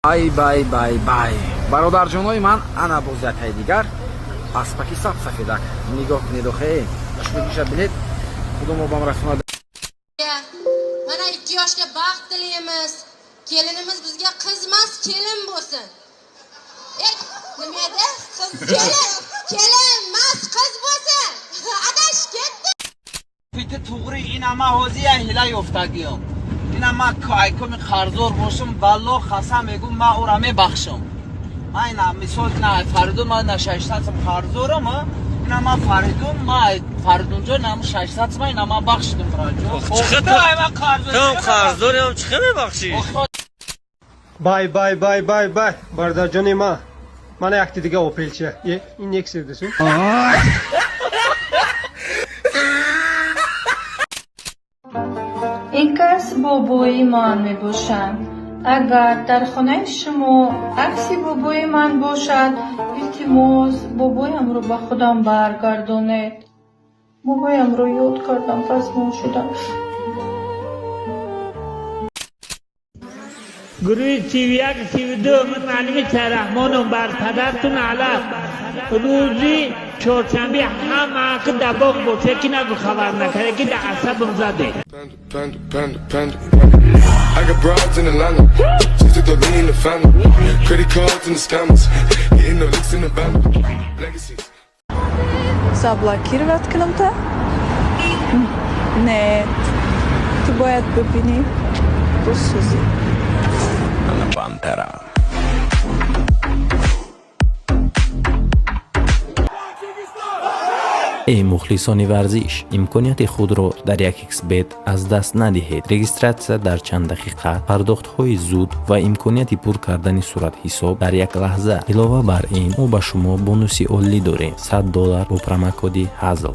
Бай, бай, бай, бай, бародарҷонои ман, ана боз якаи дигар аспаки саб сафедак. Нигоҳ кунед, охе, мегиша билет, худо мо бам расонад. Mana 2 yoshga baxt tilaymiz. Kelinimiz bizga qiz emas, kelin bo'lsin. Nima edi? Qiz, kelin, kelin emas, qiz bo'lsin. Adash ketdi. Фити туғри ина ма ҳози я ҳила ёфтагиём. Ина ма айкоми қарздор бошам, валло қасам мегӯм, ма ӯра мебахшам. Ма ина мисол ина Фаридун, ма на 600 сом қарздорам, ина ма Фаридун, ма Фаридунҷон нам 600 сом, ина ма бахшидам, браҷон. Ту қарздорам, чӣ хел мебахшӣ? Бай, бай, бай, бай, бай, бародарҷони ма, мана якти дига опелча. Е, ин нексирдису. Ин кас бобои ман мебошанд. Агар дар хонаи шумо акси бобои ман бошад, илтимос, бобоямро ба худам баргардонед. Бобоямро ёд кардам, пасмон шудам. Гурӯҳи 31, 32, ман муаллими Сарраҳмоном, бар падартун алаф. Рӯзи чоршанбе ҳама ҳақи дар боғ боша, ки нагу хабар накарда, ки дар асабам заде. Panda, panda, panda, panda. I got broads in Atlanta. Just took the lean in the family. Credit cards and the scammers. Hitting the licks in the van. Legacies. Заблокировать кунам та? Не, ту бояд бибинӣ, бисӯзӣ. Pantera. Эй мухлисони варзиш, имконияти худро дар 1xBet аз даст надиҳед. Регистратсия дар чанд дақиқа, пардохтҳои зуд ва имконияти пур кардани суратҳисоб дар як лаҳза. Илова бар ин, мо ба шумо бонуси олӣ дорем: 100 доллар бо промокоди ҳазл.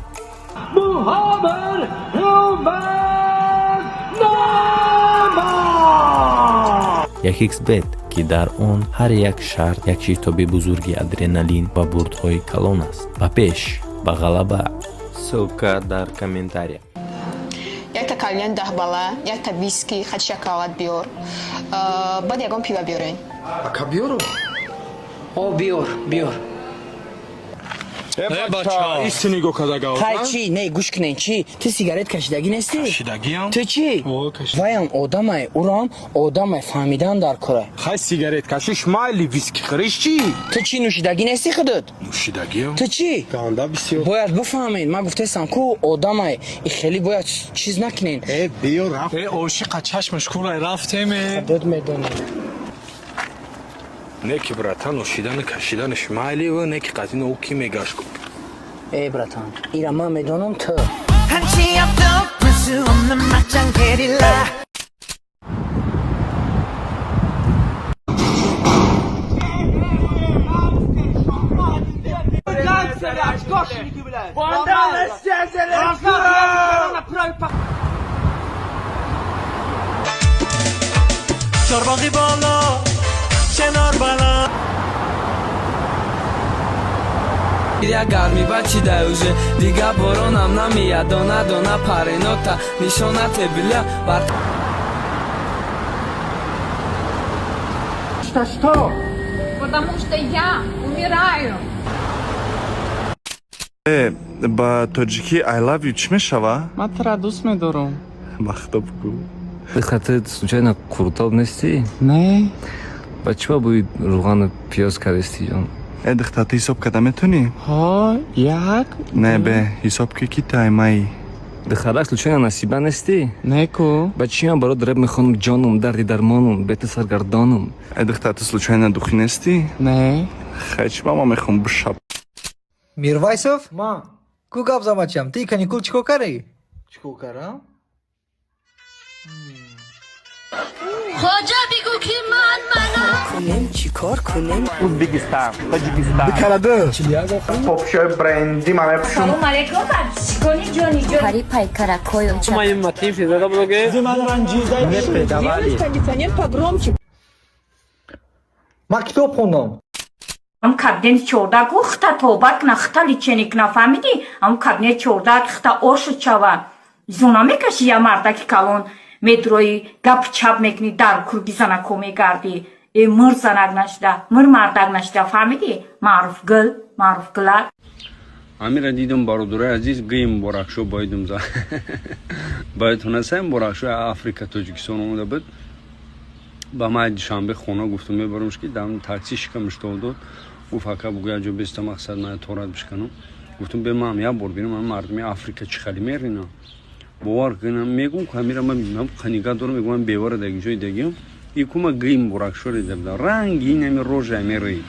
1xBet, ки дар он ҳар як шарт як шитоби бузурги адреналин ва бурдҳои калон аст. Ба пеш, ба ғалаба! Ссылка дар комментария. Якта кальян 10 бала, якта виски, хат шоколад биёр. Баъд ягон пива биёрен. Ака, биёру. О, биёр, биёр. Э, бача, исти нигоҳ када гав. Хай, чӣ? Не, гӯш кунен, чӣ? Ту сигарет кашидагӣ нестӣ? Кашидагиам. Ту чӣ? Ваям одамай, урам одамай, фаҳмидан дар кора. Хай, сигарет кашиш майли, виски хӯриш чӣ? Ту чӣ, нӯшидагӣ нестӣ худат? Нӯшидагиам. Ту чӣ? Ганда бисёр. Бояд бифаҳмед, ман гуфтаистам ку одамай, и хеле бояд чиз накунен. Э, биё, рафт. Э, ошиқа чашмаш курай, рафтеме. Худат медонӣ. Не ки, братан, нӯшидану кашиданаш майли, ва не ки қазино ӯ ки мегашт. Э, братан, ира ман медонам, ту. 한치 앞도 볼수 없는 막장 게릴라. چارباغی بالا چنار بالا. Як гарми бачидай, уже дига боронам намеяд, дона дона паренота нишонате биля бар. Что, что? Потому что я умираю. Э, ба тоҷикӣ I love you чӣ мешава? Ман тура дӯст медорам. Махтоб ку. Ты случайно қурутоб нестӣ? Не. Ба чӣ ба бӯи рӯғану пиёз кардестӣ, ҷон? Э, духтар, ту ҳисоб карда метавонӣ? Ҳо, як. Не, бе ҳисоб ки, ки таймаи. Духтарак, случайно Насиба нестӣ? Не ку. Ба чӣ ман барот рэп мехонам, ҷонум, дарди дармонум, бе ту саргардонум? Э, духтар, ту случайно духӣ нестӣ? Не. Хай, чӣ ба ман мехоҳам бишаб. Мирвайсов? Ма. Ку гап замачам, ти каникул чӣ кор кардӣ? Чӣ кор кардам? Хоҷа, бигӯ, ки ман манам. Кунем, чӣ кор кунем? Узбекистан, Тоҷикистан. Попшои бренди ма мепӯшум. Салом алейкум, подписчикони ҷони ҷон. Пари пайкаракоё. Кондиционер погромче. Ман китоб хондам. Ам кабинети 14 ку хита тоба кна, хита лечение кна, фаҳмидӣ? Ам кабинети 14 хита ошуд чава. Зона мекаши, я мардаки калон медрои, гап чап мекунӣ, дар курги занако мегардӣ. Э, мир занак нашуда, мир мардак нашуда, фаҳмидӣ? Маъруфгул, маъруфгулак. Амира дидам, бародарои азиз, гӯи муборакшо боидум за боятонаса. Муборакшо Африка Тоҷикистон омада буд ба ман Душанбе хона. Гуфтам, мебарамш, ки дар такси шикамаш дод. Гуфт: «Ака, бугӯ, як ҷо беста, мақсад ман торат бишканам». Гуфтам, бе ман як бор бинам мардуми Африка чӣ хали меринам. Бовар кунам, мегум, ҳамира ман қанига дорам, мегум, бевара даги ҷои дагиам икума гӯи муборакшо дида будам, ранги инами рожа мерои.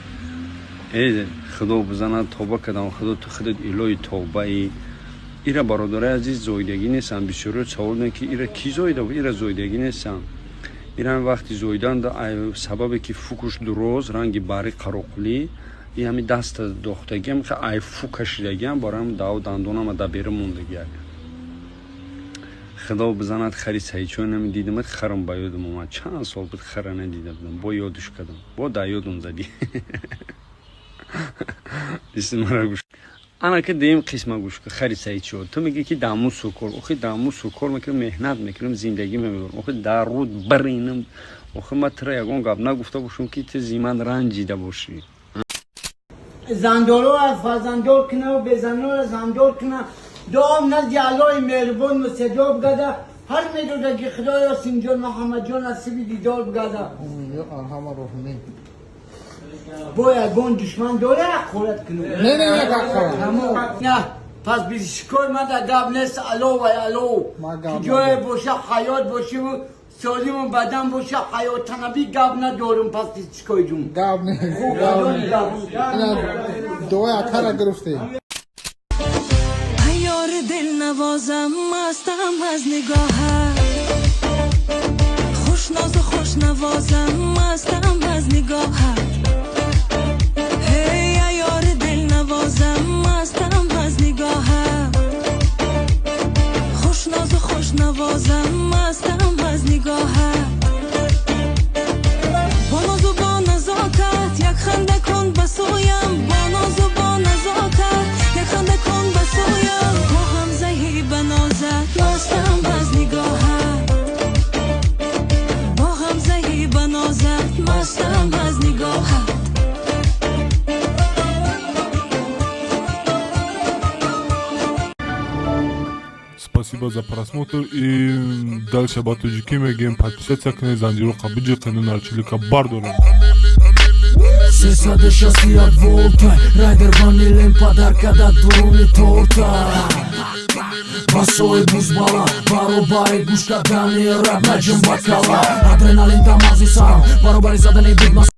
Э, худо бизанад, тоба кардам. Худо, ту худат илоҳи тобаи. Ира, бародарои азиз, зоидагӣ нестам. Бисёриё савол доданд, ки ира кӣ зоида буд. Ира зоидагӣ нестам. Ира вақти зоидан, сабабе ки фукуш дуроз, ранги бари қароқулӣ, и ҳами даста дохтагиам, ай фу кашидагиам, бароям даву дандонама да берун мондагиак. Худо бизанад, хари саидчо нами дидамад, харам ба ёдам омад. Чанд сол буд, хара надида будам, бо ёдуш кардам, бо да ёдам задӣ. Исмара гӯш, ана ки дуюм қисма гӯш ка. Хари саидчо, ту мегӣ, ки даму сукор. Охи, даму сукор мекунам, меҳнат мекунам, зиндагӣ мебарам. Охи, дар руд баринам. Охи, ман тура ягон гап нагуфта бошам, ки ту зиман ранҷида бошӣ. Зандоро фарзанддор кина, безанора зандор кина. Дуом назди Аллоҳи меҳрубон мустаҷоб гада. Ҳар медода, ки Худоё, Синҷон, Муҳаммадҷон насиби дидор бигада. Арҳама роҳимин. Бо ягон душман дора, ҳақорат кунам? Не, не, не, ҳақорат. На, пас бишкор мада гап нест. Ало вай ало, ки ҷое боша, ҳаёт бошиву солиму бадан боша, ҳаёттанабӣ гап надорум. Пас чикор ҷун? Гап нест. Дуои акара гирифтем. Ёри дилнавозам, мастам аз нигоҳат, хушнозу хушнавозам, мастам аз нигоҳат. Ҳей, ёри дилнавозам, мастам аз нигоҳат, хушнозу хушнавозам, мастам аз нигоҳат. Бо нозу бо назокат як ханда кун ба сӯям, бо нозу бо назокат як ханда кун ба сӯям, бо ғамзаи ба нозат мастам аз нигоҳат, бо ғамзаи ба нозат мастам аз нигоҳат. Спасибо за просмотр и дальше ба тоҷикӣ мегӯем: подписаться кунед, занҷироқа биҷиқену нарчилика бардорем. 361 волта райдер ванилем падар када дуруни торта басои бузбала баробари гӯш кардани рап наҷим бакала адреналин дар мағзи сарам баробари задани бигма.